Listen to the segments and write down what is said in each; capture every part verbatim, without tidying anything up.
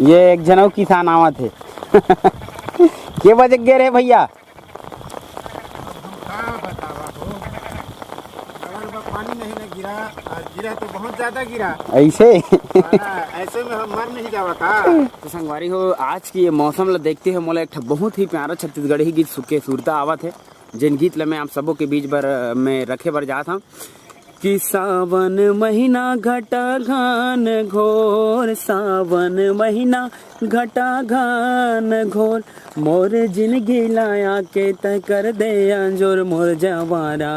ये एक झन अउ किसान आवत हे। के बजे गे रे भैया? अब हम का बतावा हो, अगर बा पानी नहीं ना गिरा, आ, गिरा तो बहुत ज्यादा गिरा। ऐसे? हाँ, ऐसे में हम मर नहीं जावा का? तो संगवारी हो, आज के ये मौसम ला देखते हुए मोला एक ठा बहुत ही प्यारा छत्तीसगढ़ी गीत सुके सुरता आवत हे, जेन गीत ला मैं आप सबो के बीच बर, अ, में रखे बर जात हूँ कि सावन महीना घटा घान घोर, सावन महीना घटा घान घोर, मोर जिनगी लाया के तय कर दे अंजोर, मोर जवारा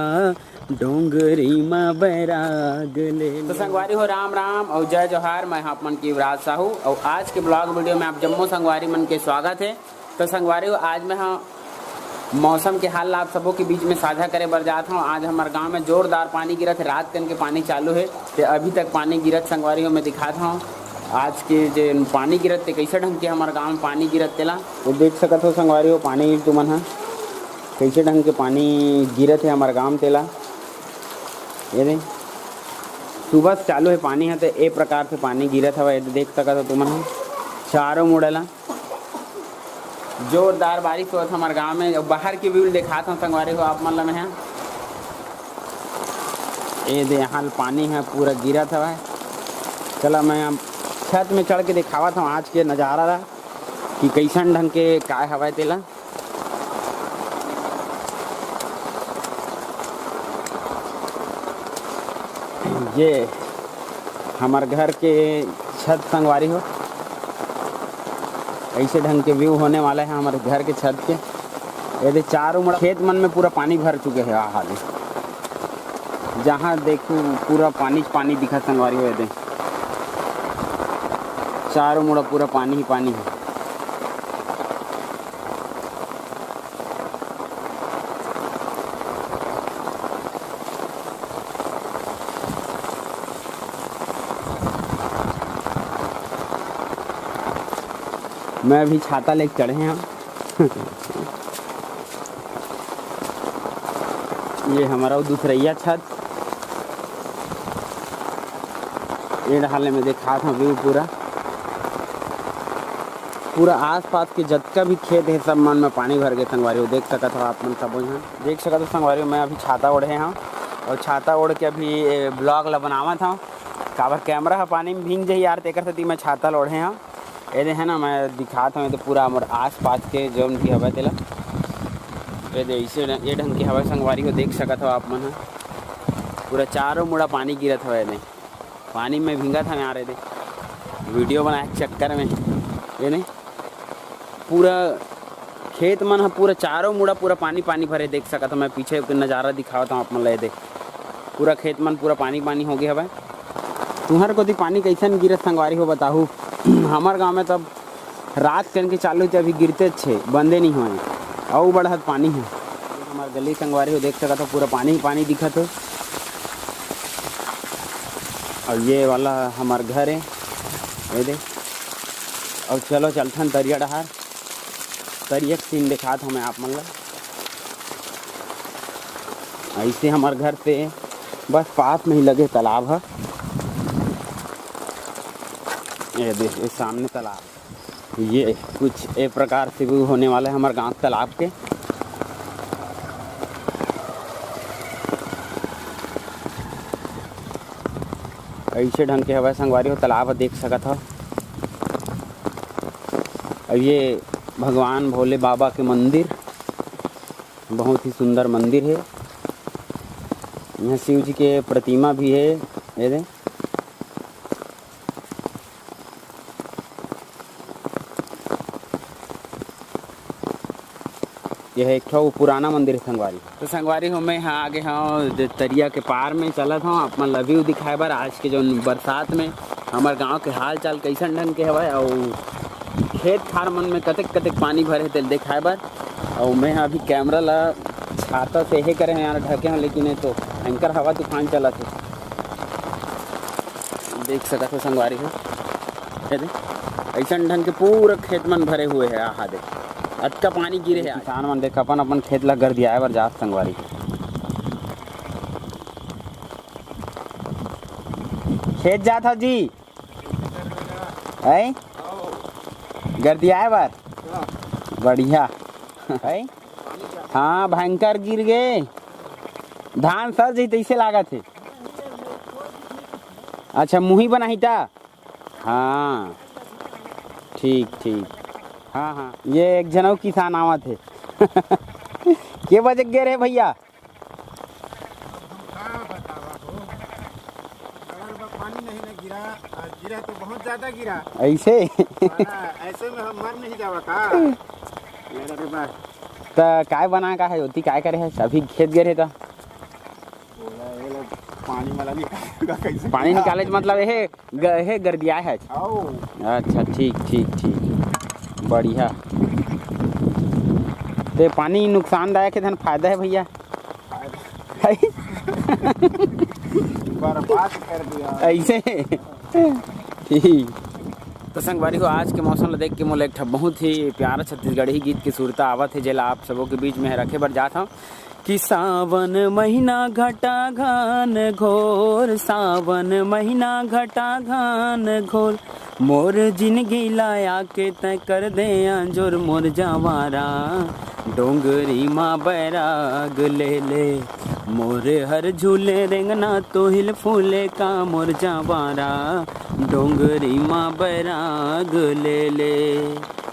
डोंगरी मा बैराग ले। तो संगवारी हो, राम राम अउ जय जोहार। मैं हाँ आप मन के युवराज साहू अउ आज के ब्लॉग वीडियो में आप जम्मो संगवारी मन के स्वागत है। तो संगवारी हो, आज मैं हाँ मौसम के हाल आप सबों के बीच में साझा करे बर जात हूँ। आज हमारे गांव में जोरदार पानी गिरत है, रात कन के पानी चालू है, तो अभी तक पानी गिरत संगवारी हो मैं दिखात हूँ। आज के जे पानी गिरत ते कैसे ढंग के हमारे गांव में पानी गिरत तेला, वो देख सकत हो संगवारी हो, पानी तुमन हा कैसे ढंग के पानी गिरत है हमारे गांव में तेला। ये दे, सुबह से चालू है पानी है, तो ए प्रकार से पानी गिरत हवा। ये दे, देख सकत हो तुमन हा, चारों मुड़ा ला जोरदार बारिश होत हमारे गांव में। अब बाहर के व्यू दिखात हूँ संगवारी हो आप मन ला मैं हा। ए दे, यहाँ पानी है पूरा गिरत हवा। चला मैं अब छत में चढ़ के दिखावत हूँ आज के नज़ारा ला कि कैसन ढंग के काय हवा तेला। ये हमार घर के छत संगवारी हो, ऐसे ढंग के व्यू होने वाला है हमारे घर के छत के। ये दे, चारों मुड़ा खेत मन में पूरा पानी भर चुके हैं। आ हाल जहाँ देखो पूरा पानी पानी दिखा संगवारी हो। ये दे, चारों मुड़ा पूरा पानी ही पानी है। मैं अभी छाता लेके चढ़े हूँ। ये हमारा वो दूसरैया छत, ये डहाले में दिखात हूँ व्यू पूरा। पूरा आसपास के जतका भी खेत है, सब मन में पानी भर गए संगवारी हो। देख सकत हो आप मन सबो झन, देख सकत हो संगवारी हो, मैं अभी छाता ओढ़े हूँ और छाता ओढ़ के अभी ब्लॉग ला बनावत हूँ। काबर कैमरा ह पानी में भींग जाही यार, तेकर सेती मैं छाता ला ओढ़े हूँ। ये दे है ना, मैं दिखात हूँ, ये तो पूरा हमर आसपास के जौन भी हवय तेला। ये दे, इसे ढंग, ये ढंग के हवय संगवारी हो, देख सकत हो आप मन ह। पूरा चारों मुड़ा पानी गिरत हवय, ये दे। पानी में भींगत हवय यार, ये दे। वीडियो बनाए के चक्कर में, ये नहीं, पूरा खेत मन ह पूरा चारों मुड़ा पूरा पानी पानी भरे, देख सकत हो। मैं पीछे के नज़ारा दिखावत हूँ आप मन ला, ये दे। पूरा खेत मन पूरा पानी पानी हो गए हवय। तुहर कोती पानी कैसन गिरत संगवारी हो बताहू। हमर गांव में तब रात कन के चालू थे, अभी गिरते छे, बंदे नहीं होए, अउ बढ़त पानी है। हमार गली संगवारी हो देख सकत हो, पूरा पानी ही पानी दिखत हो। और ये वाला हमार घर है, ये दे। और चलो चलथन तरिया डहार, तरिया के सीन दिखात हूँ मैं आप मन ला। ऐसे हमार घर से बस पास में ही लगे तालाब है। ये दे, ये सामने तालाब, ये कुछ ए प्रकार से व्यू होने वाला है हमारे गांव तालाब के। ऐसे ढंग के हवय संगवारी हो, तालाब देख सकत हो। और ये भगवान भोले बाबा के मंदिर, बहुत ही सुंदर मंदिर है। यहाँ शिव जी के प्रतिमा भी है। ये दे, यह एक ठो पुराना मंदिर है संगवारी। तो संगवारी हो, मैं यहाँ आगे हूँ द-, तरिया के पार में चलत हूँ, आप मन ला व्यू दिखाए बर आज के जौन बरसात में हमर गांव के हाल चाल कैसन ढंग के हवय, अउ खेत खार मन में कतेक कतेक पानी भरे हे तेल दिखाए बर। अउ मैं ह अभी कैमरा ला छाता से हे करे हंव यार, ढके हंव, लेकिन ये तो भयंकर हवा तूफान चलत हे। देख सकत हो संगवारी हो, ये दे, ऐसन ढंग के पूरा खेत मन भरे हुए हे। आहा दे, अतका पानी गिरे हे आज। किसान मन देख अपन अपन खेत ला गर्दियाए बर जात संगवारी हो। खेत जात हव जी? हैं? गरदियाए बर। बढ़िया। है? हाँ, भयंकर गिर गे। धान सर जही तइसे लागत हे। अच्छा, मुही बनाही ता? हाँ, ठीक, ठीक। हाँ, हाँ, ये एक झन अउ किसान आवत हे। के बजे गे रहे भैया? अब हम का बतावा हो? अगर बा पानी नहीं ना गिरा, आ, गिरा तो बहुत ज्यादा गिरा। ऐसे? हाँ, ऐसे में हम मर नहीं जावा का? अरे बा। त काय बना का है? ओती काय करे है? अभी खेत गे रहे त? बोला, ये लोग पानी वाला निकालेगा कैसे? पानी निकाले के मतलब ये ग-, हे गरदिया है। आओ। अच्छा, ठीक, ठीक, ठीक। बढ़िया। ते पानी नुकसानदायक है, धन फायदा है भैया? है? बर्बाद कर दिया। ऐसे? ठीक। तो संगवारी हो, आज के मौसम ला देख के मोला एक ठा बहुत ही प्यारा छत्तीसगढ़ी गीत के सुरता आवत है, जेला आप सबों के बीच में रखे बर जात हूँ। कि सावन महीना घटा घन घोर, सावन महीना घटा घन घोर, मोर जिनगी ला आके तैं कर दे आंजोर, मोर जवारा डोंगरी मा बैराग ले ले, मोर हर झूले रेंगना तो हिल फूले का, मोर जवारा डोंगरी मा बैराग ले ले।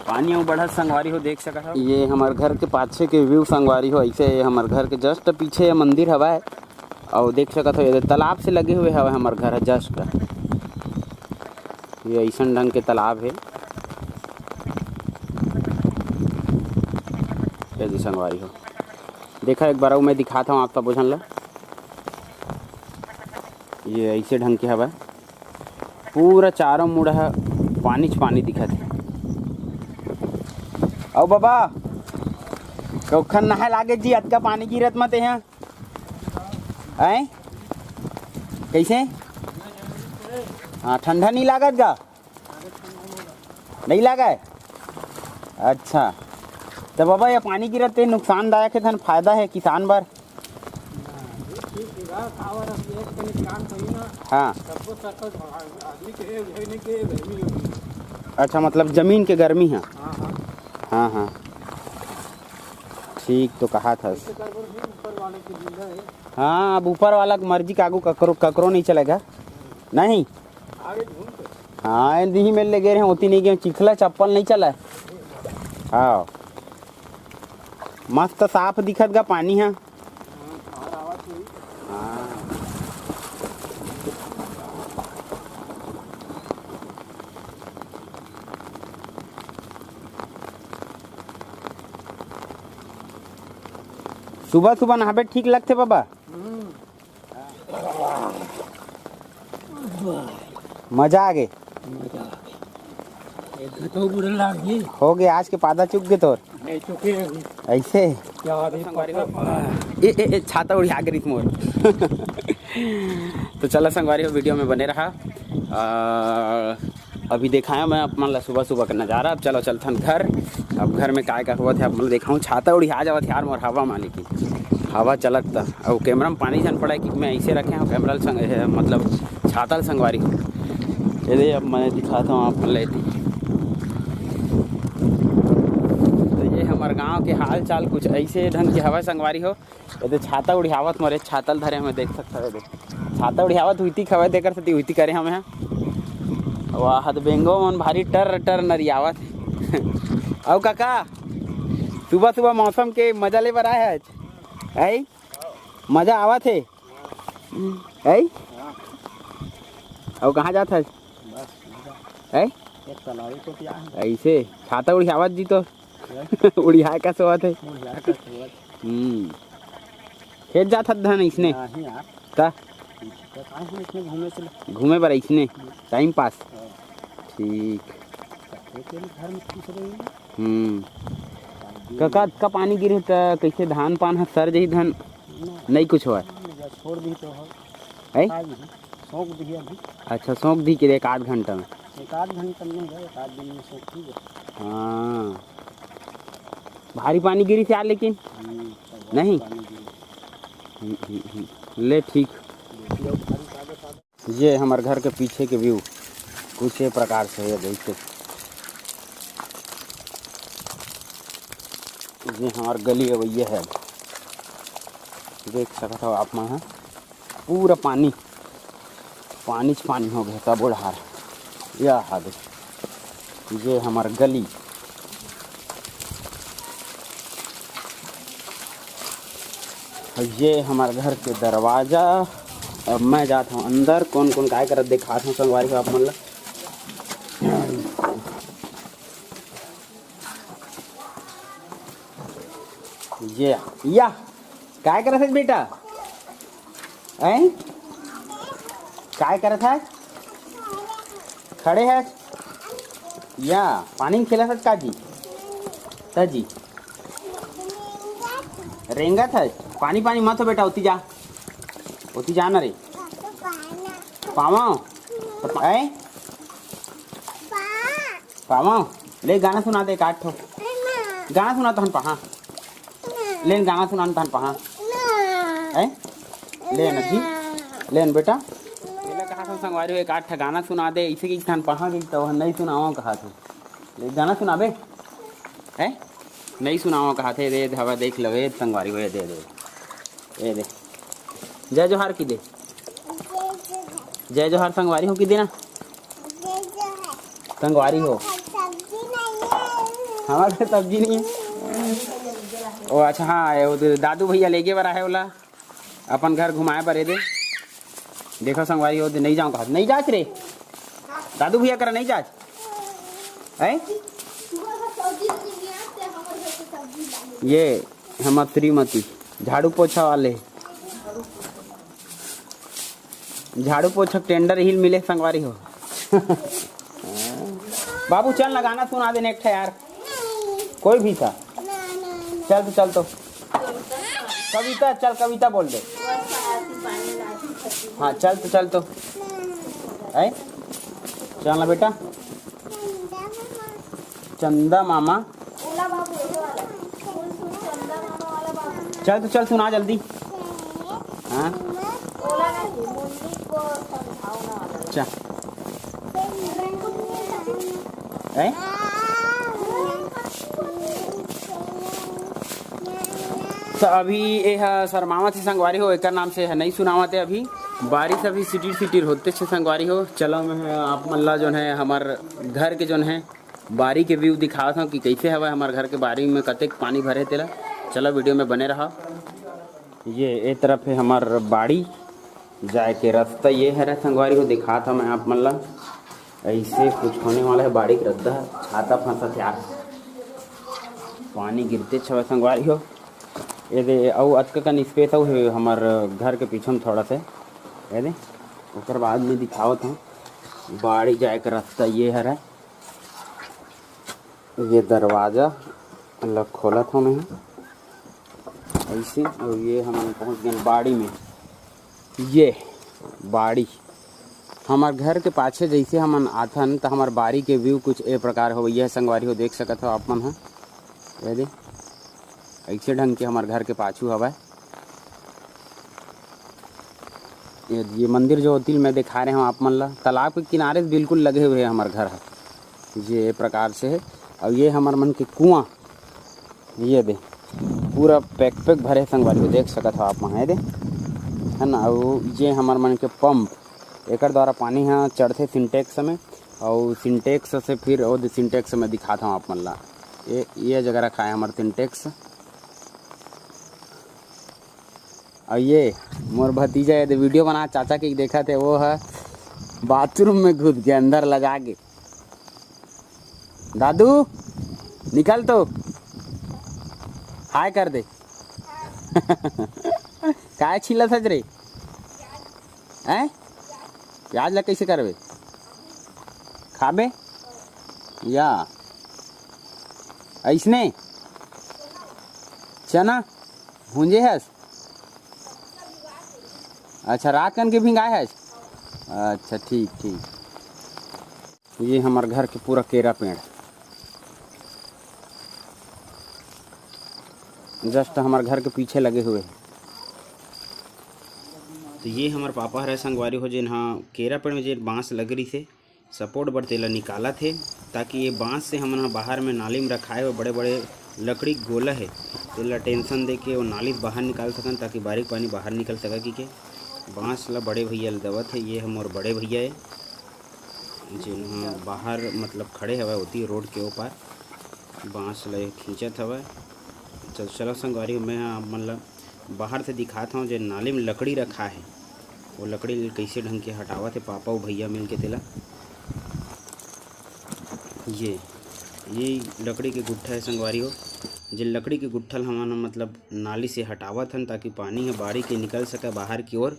पानी अउ बढ़त संगवारी हो, देख सकत हव। ये हमर घर के पाछे के view संगवारी हो, ऐसे हमर घर के just पीछे ये मंदिर हवय, अउ देख सकत हो, ये तालाब से लगे हुए हवय हमर घर ह just। ये ऐसन ढंग के तालाब हे। ये जी संगवारी हो, देखा एक बार अउ मैं दिखात हूँ आप सबो झन ला। ये ऐसे ढंग के हवय, पूरा चारों मुड़ा ह पानीच पानी दिखत हे। अउ बाबा, कौखन नहाए लागे जी, अतका पानी गिरत म तेहा? हैं? कैसे? हाँ, ठंडा नहीं लागत गा? नहीं लागय? अच्छा, त बाबा, ये पानी गिरत हे, नुकसानदायक हे, धन फायदा हे किसान बर? हाँ। अच्छा, मतलब जमीन के गर्मी हे। हाँ, हाँ। ठीक तो कहा था। हाँ, अब ऊपर वाला के मर्जी के आगू ककरो, ककरो नहीं चलेगा। नहीं। हाँ, ए दिही मेर ले गे रहे, ओती नहीं गे, चिखला चप्पल नहीं चला। हाँ, मस्त साफ दिखत गा पानी हा। हाँ। सुबह सुबह नहाबे ठीक लगथे बाबा। मजा आ गे। मजा आ गे। एक घंटा बुरा लाग गे। हो गे, आज के पादा चुक गे तोर। नहीं चुके अभी। ऐसे? क्या बात है, संगवारी हो। पक्का। ए, ए, ए, छाता उड़िया गे रिस मोर। तो चला संगवारी हो, video में बने रहा। आ, अभी देखाया मैं आप मन ला सुबह सुबह का नजारा। अब चलो चलथन घर। अब घर में काय का होवत हे आप मन ला देखाऊँ। छाता उड़िया जावत हे यार मोर हवा मा, लेकिन हवा चलत त अउ camera में पानी झन पड़े कि मैं ऐसे रखे हूँ camera ल संग, ए, मतलब छाता ल संगवारी हो। ये दे, अब मैं दिखाता हूँ आप मन ला एती। तो ये हमर गांव के हाल चाल कुछ ऐसे ढंग के हवा संगवारी हो। ये दे छाता उड़ियावत मोरे, छाता ल धरे हमें देख सकता है। छाता उड़ियावत हुईती खवे, देकर सेती हुईती करे हमें। वाह, त बेंगो मन भारी टर टर नरियावत। अउ काका, सुबह सुबह मौसम के मजा ले बर आए हे आज? ऐ? मजा आवत हे? ऐ? अउ कहाँ जात हस? बस, ऐ? एक तलावी को क्या है? ऐसे छाता उड़ियावत जी तो। उड़िया का सोवत हे। उड़िया का सोवत। हम्म। खेत जात हत धन इसने? नहीं यार। त? त कहाँ हम इसमें घूमे चले? घूमे बर इसने? Time pass? हाँ। ठीक। तो खेत के लिए घर में खुश रहिए। हम्म। काका, अतका पानी गिरे त कैसे धान पान ह सर जही धन? नहीं। नहीं कुछ होय? नहीं, छोड़ दी तो हो। है? खा ली। सौंप दी अभी। अच्छा, सौंप दी कि एक आध घंटा में? एक आध घंटा में नहीं, एक आध दिन में सौंप दी। हाँ, भारी पानी गिरी यार, लेकिन हम्म, तो नहीं। पानी गिरी। हम्म, हम्म, हम्म। ले ठीक। देखिए, भारी सादा सादा। ये हमर घर के पीछे के view कुछ ये प्रकार से है, देखिए। ये हमर गली अवइया हे, देख सकत हव आप मन ह, पूरा पानी, पानीच पानी हो गे तब ओढ़ार। या हा दे, ये हमर गली, ये हमर घर के दरवाजा। अब मैं जात हव अंदर, कोन कोन काय करत देखात हव संगवारी हो आप मन ला। ये या, काय करत हस बेटा? हैं? काय करत हस? खड़े हस? या पानी में खेलत हस का जी? त जी रेंगत हस? पानी पानी मत हो बेटा, ओती जा, ओती जा ना रे। पावा त पा-, हैं? पावा, ले गाना सुना दे, काट ठो। गाना सुना तो हम पहा। ले न गाना सुना न तहन पहा। हैं? ले न जी। ले न बेटा। एला कहा था संगवारी हो, एक आठ ठा गाना सुना दे, इसे कि तहन पहा के तो नहीं सुनावा कहा था। ले गाना सुनाबे। हैं? नहीं सुनावा कहा थे, दे, दे, हवा देख लवे संगवारी हो, ये दे, दे। ये दे। जय जोहार की दे। जय जोहार संगवारी हो की दे ना। संगवारी हो। हमारे सब्जी नहीं है। ओ अच्छा, हाँ, ये वो दादू भैया लेगे बर आहे ओला अपन घर घुमाए बर, ये दे। देखो संगवारी हो, नहीं जाऊँ कहा, नहीं जाच रे। दादू भैया करा नहीं जाच। हैं? ये हमर श्रीमती झाड़ू पोछा वाले। झाड़ू पोछा टेंडर हिल मिले संगवारी हो। बाबू चल ना, गाना सुना देने एक ठा यार, कोई भी था। चल तो, चल तो। कविता, चल कविता बोल दे। हाँ चल तो, चल तो। है? चल ना बेटा। चंदा मामा। चल तो चल, सुना जल्दी। हाँ। चल। हैं? तो अभी ये ह शर्मावत हे संगवारी हो, एकर नाम से ह नहीं सुनावत हे अभी। बारिश अभी सिटिर सिटिर होते छे संगवारी हो। चलो मैं आप मन ला जोन है हमर घर के जोन है बारी के view दिखावत हूँ कि कैसे हवा हमर घर के बारी में कतेक पानी भरे तेला। चलो video में बने रहा। ये ए तरफ है हमर बाड़ी जाए के रास्ता, ये हरे संगवारी हो दिखात हूँ मैं आप मन ला। ऐसे कुछ होने वाला है, बाड़ी के रद्दा छाता फंसत यार, पानी गिरते छवे संगवारी हो। ये दे अउ अतका कन space अउ हे हमर घर के पीछे में थोड़ा से, ये दे ओकर बाद में दिखावत हूँ। बाड़ी जाए के रास्ता ये हरे, ये दरवाजा ला खोलत हूँ मैं ऐसे, और ये हमन पहुँच गए बाड़ी में। ये बाड़ी हमर घर के पाछे जैसे हमन आथन त हमर बारी के view कुछ ए प्रकार होवइया हे संगवारी हो, देख सकत हो आप मन ह। ये दे ऐसे ढंग के हमर घर के पाछू हवय। ये, ये मंदिर जो ओतिल मैं दिखा रहे हूँ आप मन ला, तालाब के किनारे से बिल्कुल लगे हुए है हमर घर ह। ये प्रकार से है। और ये हमर मन के कुआं, ये दे पूरा पैक पैक भरे संगवारी हो, देख सकत हो आप मन, ये दे है ना। और ये हमर मन के पंप, एकर द्वारा पानी ह चढ़थे सिंटेक्स में, और सिंटेक्स से फिर वो सिंटेक्स में दिखात हूँ आप मन ला। ये, ये जगह रखा है हमर सिंटेक्स। और ये मोर भतीजा ये दे video बना, चाचा के देखत हे, वो ह बाथरूम में घुस गया अंदर ला जाके। दादू निकल तो, हाय कर दे। काय छीलत हस रे? हैं? प्याज ला कैसे करबे? खाबे या ऐसने? चना भूंजे हस? अच्छा, रात कन के भिंगाए हस? अच्छा, ठीक ठीक। ये हमर घर के पूरा केरा पेड़, just हमर घर के पीछे लगे हुए हे। तो ये हमर पापा हरे संगवारी हो, जेन ह केरा पेड़ में जेन बांस लग रही से support बर तेला निकालत हे, ताकि ये बांस से हमन ह बाहर में नाली में रखाए हुए बड़े बड़े लकड़ी गोला हे, तेला टेंशन दे के वो नाली से बाहर निकाल सकन, ताकि बारिश पानी बाहर निकल सके। कि के बांस ला बड़े भैया ल देवत हे, ये ह मोर बड़े भैया हे, जेन ह बाहर मतलब खड़े हवय ओती रोड के ओ पार, बांस ला खींचत हवय। चल चलो संगवारी हो, मैं ह आप मन ला बाहर से दिखात हव, जे नाली में लकड़ी रखा हे, वो लकड़ी ल कइसे ढंग के हटावत हे पापा अउ भैया मिल के तेला। ये ये लकड़ी के गुट्ठा है संगवारी हो, जे लकड़ी के गुट्ठा ल हमन ह मतलब नाली से हटावत हन, ताकि पानी ह बाढ़ के निकल सके बाहर की ओर।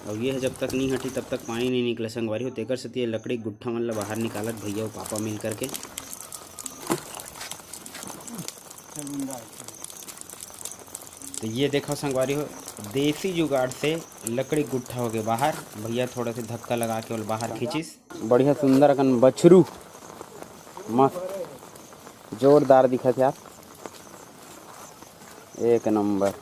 और ये ह जब तक नहीं हटी तब तक पानी नहीं निकले संगवारी हो, तेकर सेती ये लकड़ी के गुट्ठा मन ल बाहर निकालत भैया अउ पापा मिल करके। तो ये देखो संगवारी हो, देसी जुगाड़ से लकड़ी गुट्ठा हो गए बाहर। भैया थोड़ा से धक्का लगा के ओला बाहर खींचिस। बढ़िया सुंदर अकन बछरू, मस्त जोरदार दिखत हे यार, एक नंबर।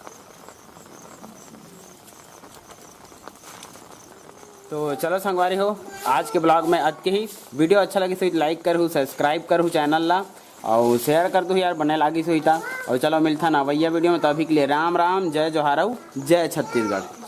तो चलो संगवारी हो, आज के ब्लॉग में अतके ही। वीडियो अच्छा लगिस होही तो लाइक करहू, सब्सक्राइब करहू चैनल ला, और शेयर कर दू यार, बने लागिस होही ता। और चलो मिलथन अवइया वीडियो में, तभी के लिए राम राम, जय जोहार अउ जय छत्तीसगढ़।